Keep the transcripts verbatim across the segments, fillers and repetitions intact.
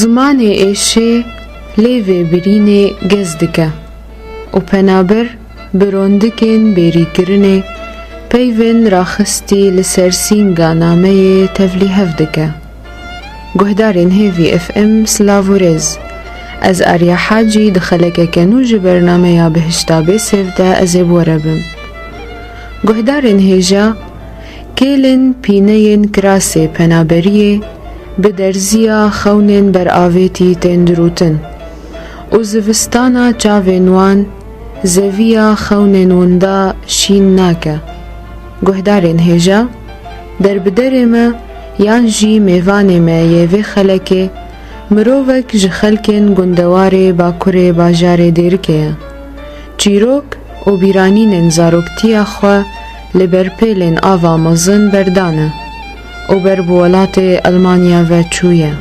Zimanê êşê lêvê birînê gez dike û penaber bi rondikên bêrîkirinê peyvên raxistî li ser sînga nameyê tevlîhev dike. Guhdarên Hêvî F M, silav û rêz. Ez Arya Hacî di xelekeke nû ji bernameya Bihişta Bêsêv de ez ê bi we re bim. Guhdarên hêja, kêlên pîneyên kirasê penaberiyê bi derziya xewnên beravêtî tên dirûtin û zivistana çavên wan zeviya xewnên winda şîn nake. Guhdarên hêja, derbiderê me yan jî mêvanê me yê vê xelekê mirovek ji xelkên gundewarê bakurê bajarê Dêrikê ye. Çîrok û bîranînên zaroktiya xwe li ber pêlên ava mezin berdane û ber bi welatê Elmanya ve çûye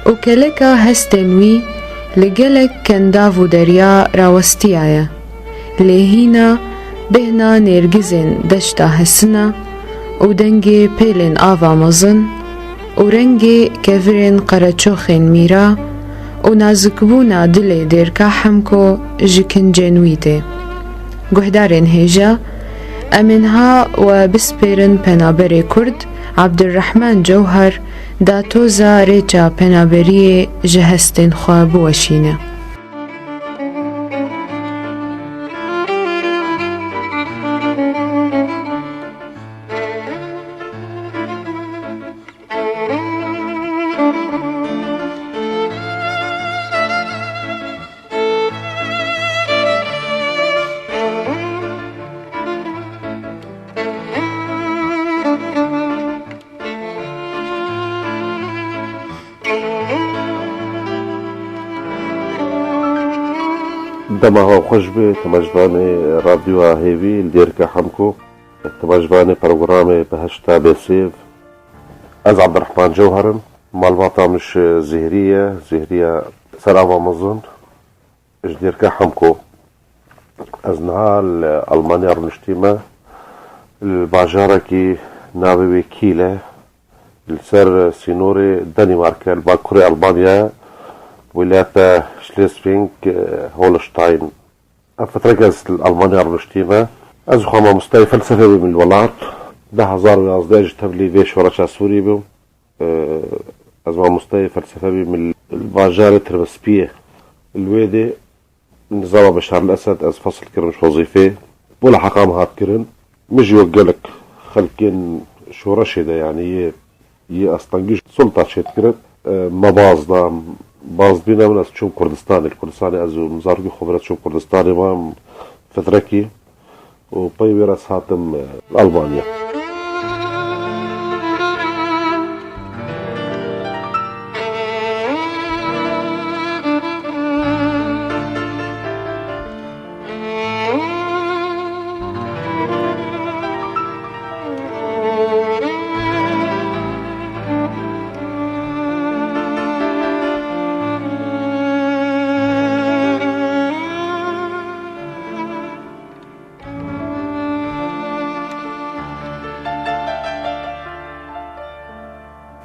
û keleka hestên wî li gelek kendav û derya rawestiyaye. Lê hîna bêhna nêrgizên deşta Hesina û dengê pêlên ava mezin û rengê kevirên qereçoxên mîra û nazikbûna dilê Dêrka Hemko ji kincên wî tê. Guhdarên hêja, em ê niha we bispêrin penaberê Kurd Abdurrahman Cewher, datoza rêça penaberiyê ji hestên xwe biweşîne. Dema we xweş be, temajvanê Radyoya Hêvî li Dêrika Hemko, temajvanê programê Behişta Bêsêv. Ez Abdurrahman Cewher im, malbata min ji Zêhrî ye, Zêhrî ye ser ava mezin. Ji Dêrka Hemko. Ez niha li Almanya rûniştîme, li bajarekî navê wê Kîl e, li ser sînorê Danîmarke, li bakurê Almanya, welata Schleswig-Holstein. Ev fitrek ez li Almanya rûniştîme. Ez xwe mamostayê felsefê bûm li welat. Du hezar û yazdeh ji tevlî vê şoreşa Sûrî bûm. Ez mamostayê felsefe bîm li bajarê Tirmespiyê. Li wê dê nizama Beşar el Esed ez fesl kirim ji wezîfê. Bo li heqa min hat kirin. Min jî wek gelek xelkên şoreşê de, yanî yê, yê astengî ji sulta çêdikirin. Me baz da, bazdibîna min ez çûm Kurdistanê. Li Kurdistanê ez û zarokê xwe vir ez çûm Kurdistanê mam fitrekî. û pey wê re ez hatim, e, Almanya.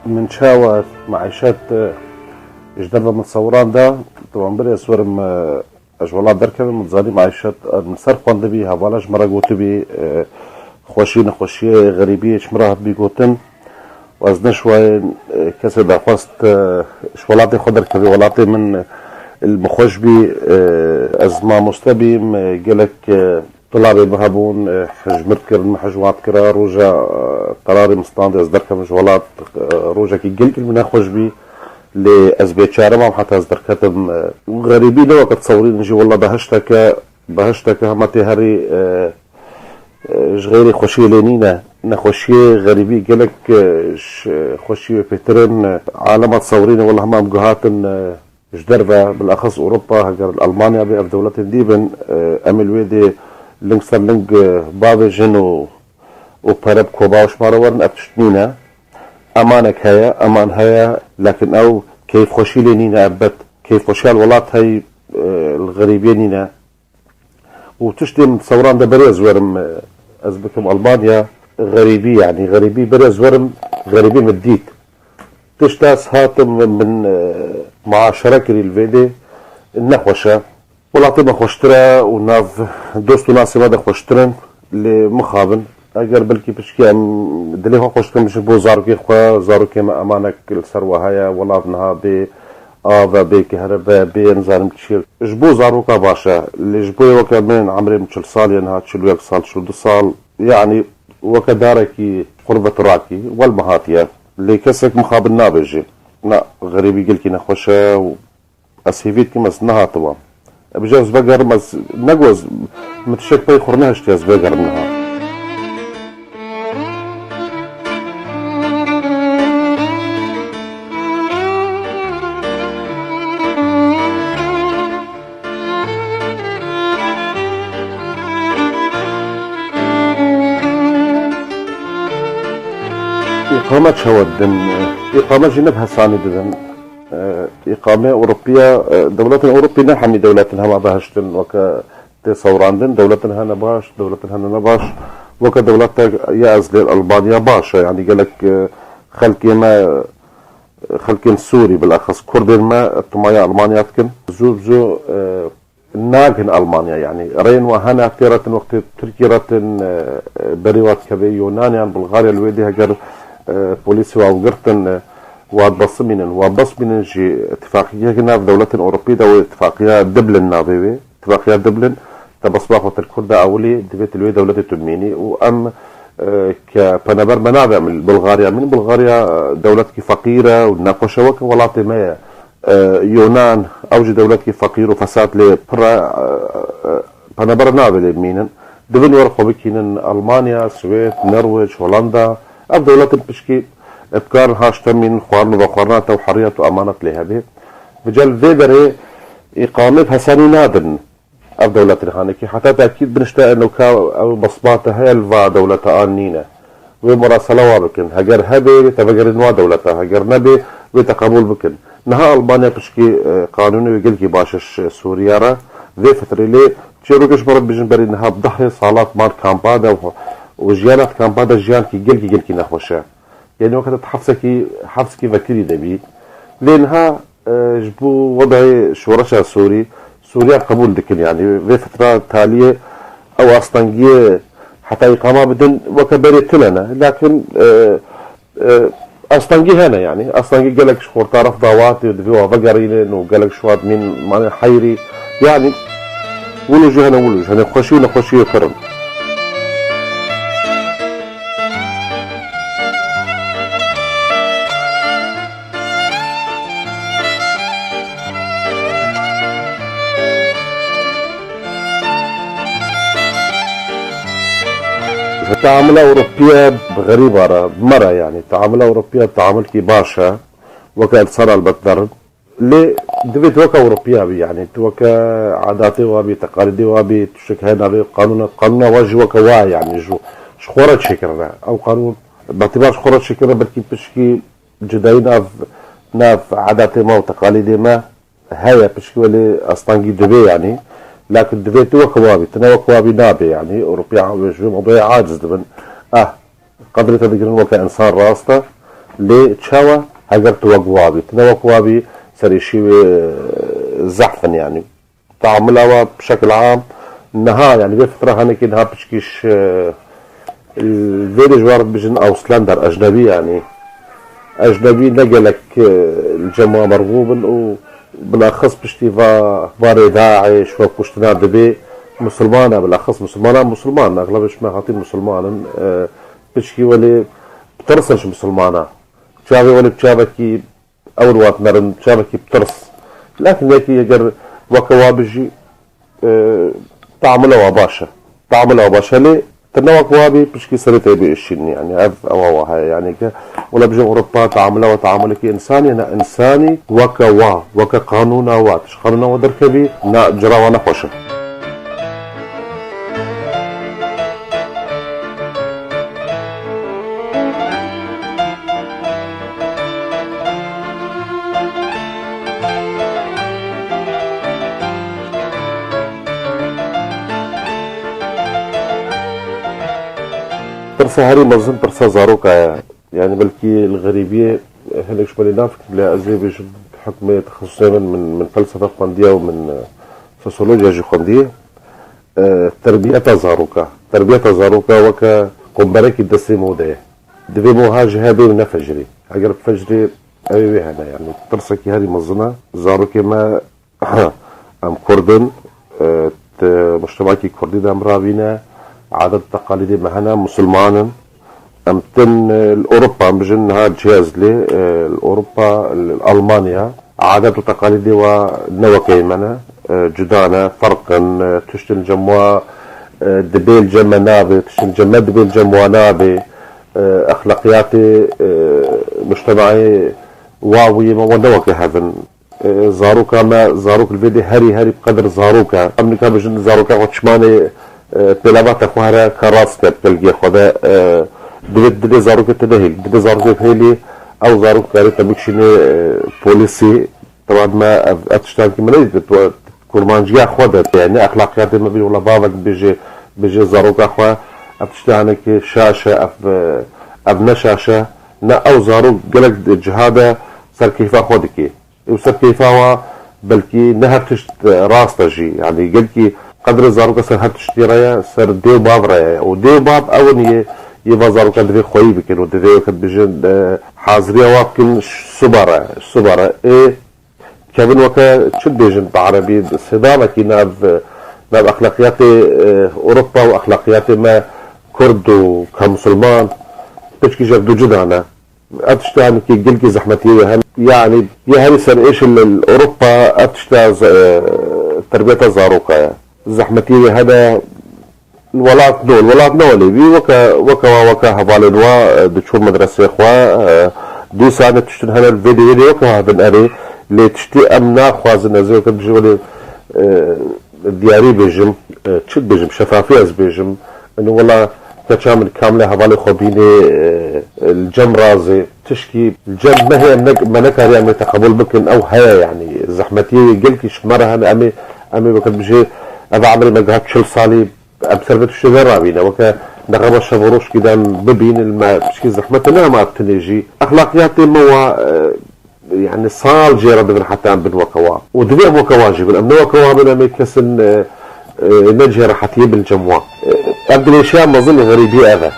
Min çawa meîşet, e, ji derve min sewran da, tu wan birê ez werim, e, ez ji welat derkevim, min zanî meîşet, e, min ser xwendibî, hevala ji min re gotibî, e, xweşî nexweşiyê, xerîbiyê ji min re hatibî gotin. Û ez neşwayên, e, kesê daxwest, e, ji welatê xwe derkevê, welatê min, e, li min xweş bî, e, ez mamoste bîm, e, gelek, e, tulabê min hebûn, e, hej min dikirin, min hej wan dikira, roja, e, qerarê min stand ez derkevim ji welat, e, rojekî gelkî min nexweş bî, lê ez bêçare mam heta ez derketim, e, û xerîbî ne weke tesewirînin jî wela behişteke, behişteke hema tê herî, e, e, ji xeyrê xweşiyê lê nîne. Nexweşiyê, xerîbî gelek, e, ji xweşiyê wê pêtir in. E, alema tesewirîne wela hema em guhatin, e, ji derve, bilexis Ewropa, heger li Almanya be, ev dewletên dî bin, e, em ê li wê dê ling ser ling, e, bavêjin û, û pere bi koba û ji me re werin, ev tişt nîne. Emanek heye, eman heye, lekin ew keyfxweşî lê nîne, elbet. Keyfxweşiya li welat heye, e, li xerîbiyê nîne. Û tiştê min sewran de berê ez werim, e, ez bikim Almanya, xerîbî, yanî xerîbî berê ez werim, xerîbî min dît. Tişta ez hatim min, e, muaşere kirî li vê dê nexweş e. Welatê me xweştir e û nav dost û nasê me de xweştir in. Lê mixabin, eger belkî pişkî em dilê xwe xweş dikin, ji bo zarokê xwe, zarokê me emanek li ser we heye, welat niha bê av e, bê kehribe, bê nizanim çi ye. Ji bo zaroka baş e. Lê ji bo yê weke min, emrê min çil sal ye niha, çil û yek sal, çil û du sal, yanî weke darekî qurbe turakî, wel me hatiye. Lê kesek mixabin nabêje. Na, xerîbî gelkî nexweş e û ez hêvî dikim ez nehatiba. Bi jî ez vegerim, ez negot, min tiştek pey xwe nehiştiye ez vegerim niha. Îqame çawa didin? Îqame jî ne bi hesanî didin. E, îqamê Ewropiya, e, dewletên Ewropî ne hemî dewletin hema behiştin weke tê sewrandin. Dewletin hene baş, dewletin hene ne baş. Weke dewletek ya ez lê Elmanya baş e. Yanî gelek, e, xelkê me, e, xelkên Sûrî bilexis Kurdên me tumaya Elmanya dikin. Zû bi zû, e, nagin Almanya, yanî rêyên wa hene, tê retin wextê Tirkî retin, e, e, berê wa dikeve Yunaniyan, Bulgarya li wê dê heger, e, polîsê wa girtin, e, wa bes bimînin, wa bes bimînin jî îtifaqiyeke nav dewletên Ewropî de wê îtifaqiya Dublin navê wê, îtifaqiya Dublin, te bes ba xwe til Kurda ewilî, divê tu li wê dewletê tu bimînî û em, e, ke penaber me navê em li Bulgarya min, Bulgarya, e, dewletkî feqîr e û nexweş e weke welatê me ye. E, Yunan, ew jî dewletkî feqîr û fesad lê pir e, e, e, penaber navê lê bimînin. Divin wer xwe bikînin Almanya, Swêd, Norwêc, Holanda. Ev dewletin pişkî, e, dikarin ha ji te bimînin, xwarin û vexwarina te û heriya tu emanet lê hebe. Bi cel vê derê îqamê bi hesanî nadin. Ev dewletin hanekî heta tekîd binişte enoka ew basmate heye li va dewleta an nîne. Wê murasela wa bikin. Heger hebe, wê te vegerin wa dewleta. Heger nebe, wê te qebûl bikin. Niha Almanya pişkî, e, qanûnê wê gelkî baş e ji Sûriye re. Vê fitrê lê çîrokê ji bo re bijin berî niha bi dehê salat man kampa de û, û jiyana di kampa de jiyankî gelkî, gelkî nexweş e. Yanî weke te hepsekî, hepsekî vekirî de bî. Lê niha, e, ji bo wedayê şoreşa Sûrî, Sûriya qebûl dikin, yanî vê fitra taliyê ew astengiyê heta îqama bidin weke berê tune ne. Lakin, e, e, astengî hene, yanî astengî gelek ji xorta ref dawatê divê wa vegerînin û gelek ji wa dimîn manê heyrî. Yanî wilo jî hene, wilo jî hene, xweşî û nexweşiyê pir in. Teamula Ewropiya bi xerîba re, bi me re, yanî teamula Ewropiya teamulkî baş e, weke însan elbet derin. Lê divê tu weke Ewropiya bî, yanî tu weke adatê wa bî, teqalîdê wa bî, tiştek heye navê qanûna, qanûna wa jî weke wa ye, yanî ji, ji xwe re çêkirine. Ew qanûn, betîbar ji xwe re çêkirine, belkî pişkî cudayî nav, nav adatê me û teqalîdê me heye, pişkî welê astengî dibe, yanî. Lakin divê tu weke wa bî, tu ne weke wa bî nabe, yanî. Ewropiya ji vê mewdûyê aciz dibin. Ah, qedrê te digirin weke însan rast e. Lê çawa? Heger tu wek wa bî. Tu ne wek wa bî, serêşî wê, e, zehf in, yanî. Teamula wa bi şekil am niha, yanî vê fitra henekî niha piçkî ji, e, vê de ji wan re dibêjin Ausländer, ecnebî, yanî. Ecnebî ne gelek, e, li cem wan mergû bin û bilexis piştî va, va rêdaê ji xwe kuştina dibê misilman e, bilexis misilmana misilman, exlebê ji me hatî misilman in, e, piçkî welê bi tirs in ji misilmana. Çavê welê bi çavekî ew li wat nerin, çavekî bi tirs. Lakin yekî eger weke wa bijî, e, teamula wa baş e. Teamula wa baş e, lê tu ne wek wa bî, pişkî serê te bê êşîn, yanî ev ewa wa heye, yanî ke wela bijî Ewropa teamula wa teamulekî însanî ye, ne însanî weke wa, weke qanûna wa, tu ji qanûna wa derkevî, na cira wa nexweş e. Pirsa herî mezin pirsa zaroka ye. Yanî belkî li xerîbiyê Hinek ji me lê nafikirin, lê ez ê bêjim, hikmê texesusê min, min, min felsefe xwendiye û min, e, sosyolojiya jî xwendiye. E, terbiyeta zaroka. Terbiyeta zaroka weke qumberekî destê me de ye. Divê me wiha jî hebe û nefejirê. Eger bifejirê, ew ê wê hene, yanî tirsekî herî mezin e. Zarokê me Em Kurd in, e, di mujtemekî Kurdî de em ravîne, adet û teqalîdê me hene, Musulman in. Em tin, e, li Ewropa, em bijin niha cihê ez lê, e, li Ewropa, li Almanya, adet û teqalîdê wa ne wekeyê me ne, e, cuda ne, ferq in, e, tiştin cem wa, e, dibê li cem me nabe, tiştin cem me dibê li cem wa nabe, e, exlaqiyatê, e, mujtemeyê wa wî me wa ne weke hev in. E, zaroka me, zarok li vê dê herî, herî bi qedir zarok e. Em nika bijin zaroka xwe çimanê, e, pêlava te xwe here ka rast ke bi gelgê xwe de, e, divê, divê zarokê te nehêlî. Divê zarokê hêlî, ew zarok karê te bikişînê, e, polîsî. Teban me ev, ev tiştan ki min nedît, tu kurmanciya xwe de, yani exlaqiyatê me bî, wela bavek bêje, bêje zaroka xwe, ev tiştanekî şaş e, ev, e, ev ne şaş e. Ne ew zarok gelek ciha de ser keyfa xwe dike. Û ser keyfa wa belkî ne her tişt, e, rast e jî. Yanî gelkî qedrê zaroka ser her tiştî re ye, ser dê û bav re ye. Û dê û bav ew in yê, yê va zaroka divê xweyî bikin û divê wekî bijin, e, haziriya wa bikin suba re, suba re. Ê kevin weke çi dibêjin bi erebî, sedamekî nav, nav exlaqiyatê, e, Ewropa û exlaqiyatê me Kurd û ka Musulman, piçkî ji hev du cuda ne. Ev tişta hinekî gelkî zehmetiyê ye. Hem, yanî, yê herî ser êş li Ewropa ev tişta z-, e, terbiyeta zaroka ye. Zehmetiyê ye hebe li welat, no, li welat ne welê bî, weke, weke wa, weke hevalên wa, e, diçûn medresê xwe, e, dîsa ne tiştin hene li vê dê, vê dê weke wa hebin erê, lê tiştî em naxwazin, ez ê weke bijî welê, e, diyarî bêjim, e, çi dibêjim, şefafî ez bêjim. Eno wela keça min kamile hevalê xwe bînê, e, li cem razê. Tişkî li cem me heye, em ne, me nekariye em ê teqebûl bikin, ew heye yanî. Zehmetiyê wê gelkî ji me re hene, em ê, em ê weke bijê, ev emrê me giha çil salî, em ser vê tiştê neravîne. Weke neqeba şev û rojkî de em bibînin, me tişkî zehmet e, ne hema ev tinê jî. Exlaqiyatê me wa, e, Yani sal jê re dibin heta em bin weke wa. Û divê em weke wa jî bin. Em ne weke wa bin, em ê kesin, e, e, ne cihê rehetiyê bin cem wan. E, ev dilêşiya mezin û xerîbî ev e.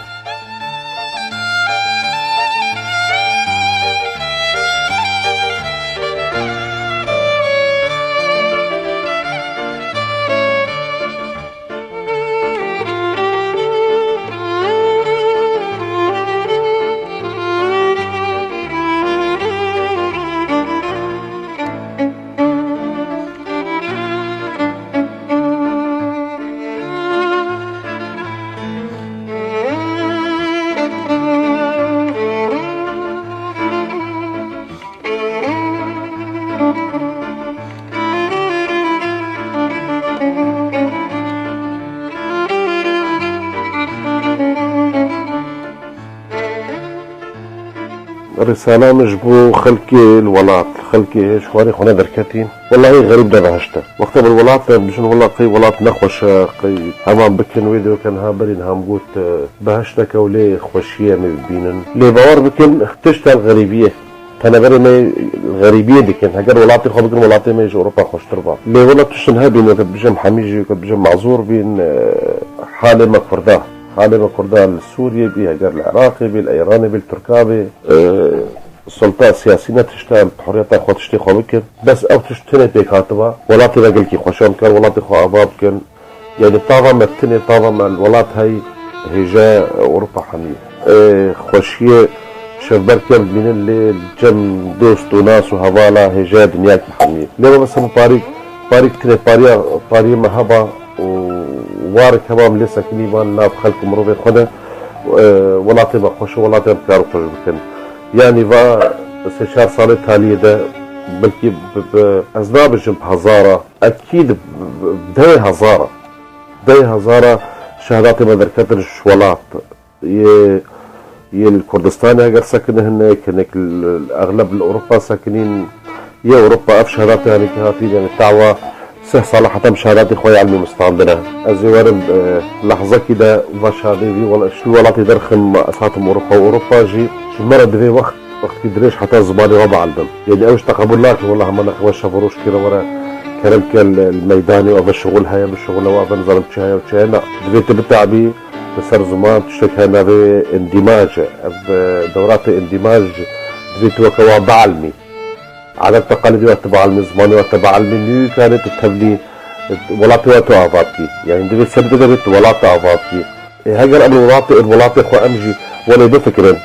Risala min ji bo xelkê li welat, xelkê ji xwarê xwe ne derketîn. Wellahî xerîb de behişt e. Wexta bi welat de bijin, wela qey welat nexweş e, qey heman bikin wê dê weke niha berî niha min got, e, behişt neke û lê xweşiyê em ê bibînin. Lê bawer bikin, tişt e li xerîbiyê. Peneberê me xerîbiyê dikin. Heger welatê xwe bikin, welatê me ji Ewropa xweştir ba. Lê wela tiştin hebîn, weke bijim hemî jî, weke bijim mazûr bîn, e, halê me Kurda. Halê me Kurda li Sûriyê bî, heger li Iraqê bî, li Îranê bî, li Tirka bî. E, sulta siyasî ne tişt e, em bi huriyeta xwe tiştê xwe bikin. Bes ew tişt tenê pêk hatiba, welatê me gelkî xweşan kar, welatê xwe ava bikin. Yani tava me tinê, tava me li welat hey, hêja Ewropa hemî. Ê, xweşiyê şevber kem bînin lê cem dost û nas û hevala hêja dinyakî hemî. Lê me mesela parîk, parîk tinê pariya, pariyê me heba û warek heba em lê sekinî van nav xelk û mirovê xwe de, e, welatê me xweş e, welatê em kar û xweş bikin. Yani va sê çar salê taliyê de belkî bi, bi, ez nabêjim bi hezara, Ekîd dehê hezara, dehê hezara şehadatê me derketin ji welat. Yê, yê li Kurdistanê eger sekine hinek, hinek li, exleb li Ewropa sekinîn. Yê Ewropa ev şehadatê henekî hatîn, yani tawa sih sala heta em şehadatê xwe ya ilmî min standine. Ez ê werim, e, lehzekî de va şehadê vî wela-, ji welatê derxim, ez hatim Ewropa û Ewropa jî ji me re divê wext Wextkî dirêj heta zimanê we bielbim. Yanî ew ji teqebûl nake, wela hema neqe we şev û roj kire were kerem ke li, li meydanê û ev şixul heye, bi şixul ew, ev nizanim çi heye û çi heye. Na, divê tu biteabî li ser ziman, tiştek heye navê îndîmac e. Ev, e, dewratê îndîmac divê tu weke wan bielmî. Adet teqalîdê we tu bielmî, zimanê we tu bielmî, nû kanê tu tevlî, e, welatê we tu ava bikî. Yanî divê ser bide tu welat tu ava bikî. Ê, heger em li welatê, li welatê xwe em jî welê bifikirin,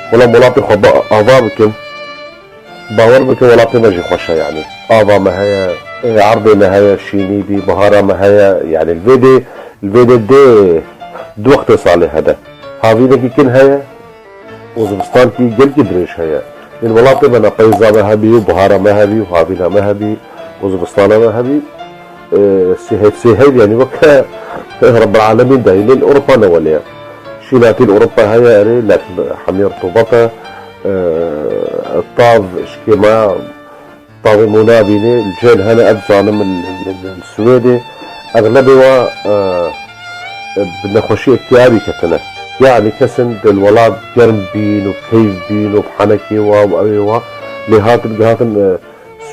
wela em welatê xwe bi ava bikin, bawer bikin welatê me jî xweş e, yanî ava me heye, ê, erdê me heye, şînî bî, bihara me heye, yanî li vê dê, li vê dê dê du wextê salê hene. Havînekî kin heye û zivistankî gelkî dirêj heye. Ên welatê me ne peyza me hebî û bihara me hebî û havîna me hebî û zivistana me hebî. E, sêhev sêhev, yanî weke Rebbil Alemîn dayî, lê li Ewropa ne welê ye. Şîn hatî li Ewropa heye, erê, lek hemî rutubet e, e, tav şikê me, tavê me nabînê, li cihên hene, ez dizanim li, li, li, li Swêdê, exlebê wa, e, e, bi nexweşî îktiyabî ketine. Yanî kesin di li welat germ bîn û keyf bîn û bi henekê wa û ewê wa, lê hatin, gihatin, e,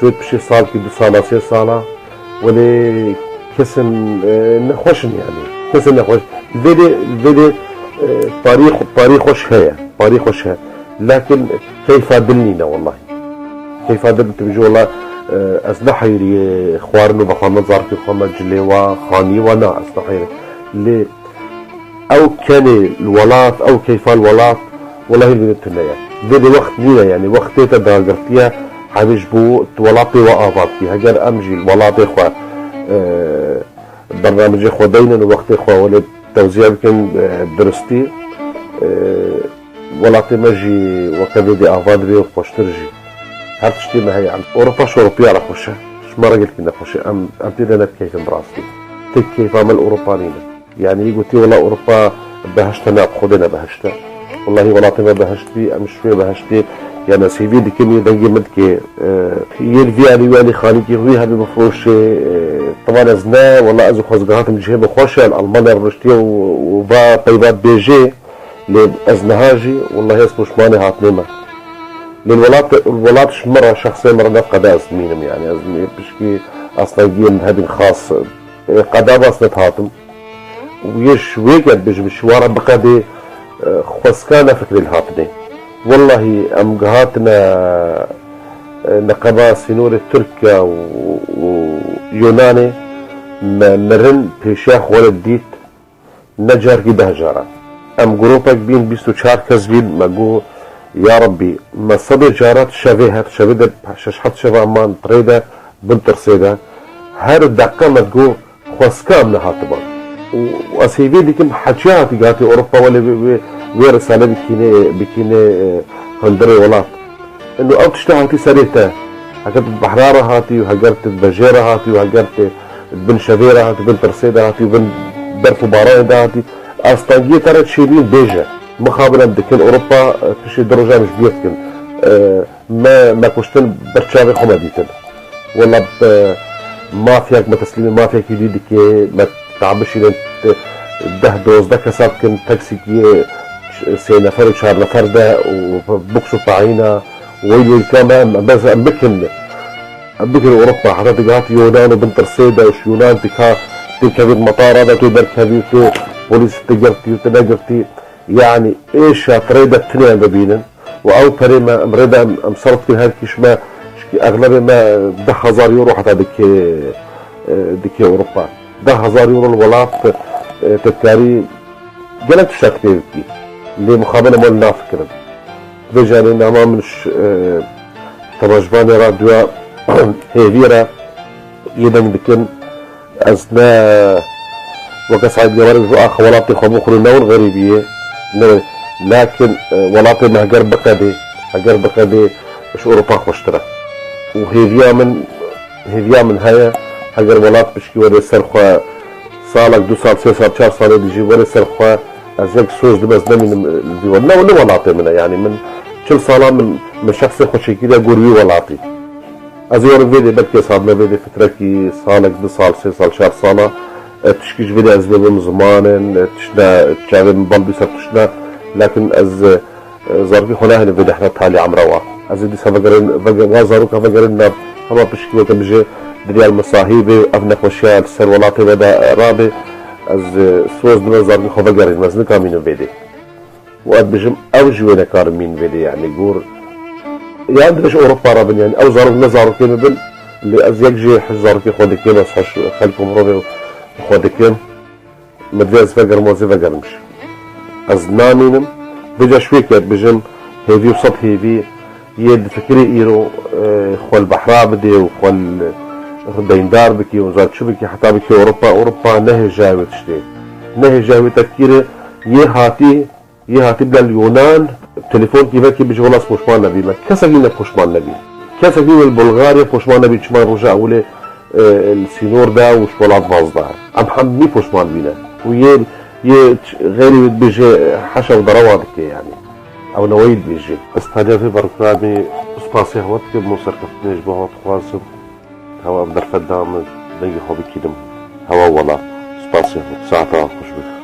Swêd piştî salkî du sala, sê sala, welê kesin, e, nexweş in yanî. Kesin nexweş. Li vê dê, li vê dê, e, parî xwe-, parî xweş heye. Parî xweş heye. Lakin keyfa dil nîne wellahî. Keyfa dil tu bijî wela, e, ez ne heyriyê xwarin û vexwarin zarokê xwe me cilê wa, xaniyê wa na, ez ne heyrê. Lê Ew kenê li welat, ew keyfa li welat, welahî li vê tune ye. Vê de wext nîne, yanî wext tê te dagirtiye, hemî ji bo tu welatê we ava bikî. Heger em jî li welatê xwe, e, bernamecê xwe deynin û wextê xwe welê tewziye bikin, e, duristî, e, welatê me jî weke vê dê ava dibe û xweştir jî. Her tiştê me heye. Ewropa şoropiya re xweş e. Ji me re gelkî nexweş e. Em, em tê de ne bi keyf in bi rastî. Tek keyfa me li Ewropa nîne. Yanî yê gotî wela Ewropa behişt e, na, bi Xwedê ne behişt e. Wellahî welatê me behişt bî, em ji wê behiştê, yanî ez hêviyê dikim yê dengê min dikê, e, yê li vî alî wî alî xanîkî wî hebî bifiroşê, e, tevan ez ne, wela ez û xwezgeh hatim cihê min xweş e, li Almanya rûniştiye û, û va peyva dibêjê, lê ez niha jî, wellahî ez poşmanê hatinê me. Lê li welat, li welat ji min re, şexsê min re ne qede ez dimînim, yanî ez pişkî astengiyên hebîn xas, e, qeda bas ne dihatim. Û yê ji wê ger bêjim, ji wara biqedê, e, xwezka ne fikrê li hatinê. Wellahî em gihatine, e, neqeba sînorê Tirkiye û, û Yunanê, me mirin pêşiya xwe re dît, ne carkî deh caran. Em grûpek bîn, bîst û çar kes bîn, me got, ya Rebbî, me sedê cara di şevê her şevê de şeş heft şeva man di rê de, bin tirsê de, her deqe me digot, xwezka em nehatiban. Û ez hêviyê dikim, heçiya hatî, hatî Ewropa, welê wê, wê, wê risale bikînê, bikînê, e, hundirê welat. Ino ev tişta hatî serê te. Heger tu di behra re hatî û heger tu di vejê re hatî û heger tu di bin şevê re hatî, bin tirsê de hatî û bin berf û baranê de hatî, astengiyê te re çêbîn bêje. Mixabin em dikin Ewropa, e, piştî du rojan ji bîr dikin. E, me, me kuştin ber çavê xwe me dîtin. Wela, e, mafyek me teslîmê mafyekî dî dike, me tabişînin, e, deh dozdeh kesa bikin, taksîkî, e, sê nefer û çar nefer de û buks û payîna, weyl weyl ka me, em, em, em bikin. Em bikin Ewropa, heta digihat Yunan û bin tirsê de û ji Yunan dika, tu kevî di metara de, tu derkevî û tu polîs tu girtî û tu negirtî. Yanî êşa di rê de tune em bibînin û ew perê me em rê de em, em serf dikin her kî ji me, çikî exlebê me deh hezar euro heta dike, e, dike Ewropa. Deh hezar euro li welat, e, te dikarî gelek tiştek pê bikî. Lê mixabin em wan nafikirin. Vê carê nama min ji, e, temaşvanê radyoya hêviyê re yê deng dikin. Ez ne weke Saîd Gemarê ji bo axa welatê xwe bixwin û ne hûn xerîbiyê, ne, lakin, e, welatê me heger biqedê, heger biqedê ji Ewropa xweştir e. Û hêviya min, hêviya min heye, heger welat pişkî were ser xwe, salek, du sal, sê sal, çar salê dijî were ser xwe, ez yek soz dim ez nemînim, e, li vî we-, ne, ne welatê min e, yanî min çil sala min, min şexsê xwe çêkiriye gor wî welatî. Ez ê werim vê dê belkî ez hatime vê dê fitrekî salek, du sal, sê sal, çar sala, e, tişkî ji vê dê ez bibim zimanin, e, tiştine çavê min bal bî ser tiştine, lakin ez, e, Zarokê xwe nahêlin vê dehna talî emra wa. Ez ê dîsa vegerin, vege-, wa zaroka vegerin nav hema pişkî weke bije dinyal mesahî bê û ev nexweşiya li ser welatê me de rabe. Ez, e, soz dime zarokê xwe vegerin, ez nikamînim vê dê. Û ez bijim, ew jî wê nekarin mîn vê dê, yani, gor. Yan divê ji Ewropa re bin, yani, ew zarok ne zarokê min bin, lê ez yek jî hej zarokê xwe dikim, ez hej xelk û mirovê xwe dikim. Min divê ez vegerim, ez ê vegerim jî. Ez namînim, vêca ji wê ket bijim, hêvî û sed hêvî, yê difikirê îro, e, xwe li behra bidê û xwe li deyndar bikî û zat çi bikî, heta bikî Ewropa, Ewropa ne hêja wê tiştê. Ne hêja wê tefkîrê, yê hatî, yê hatî bila li Yunan, telefon kî vekî bijî, wela ez poşman nebîme. Kesekî ne poşman nebî. Kesekî li Bulgarya poşman nebî, çima roja ewilê, e, li sînor da û ji welat vaz da. Em hemî poşman bîne. Û yê, yê ç-, xeyrî wê dibêje heşa û derewa dike, yani. Ew neweyî dibêje. Ez taniya vê programê spasê hewa dikim, bo serkeftinê ji bo hewa dixwazim. Hewa em derfet da min, dengê xwe bikînim. Hewa welat. Spasê hewa. Saeta xweş be.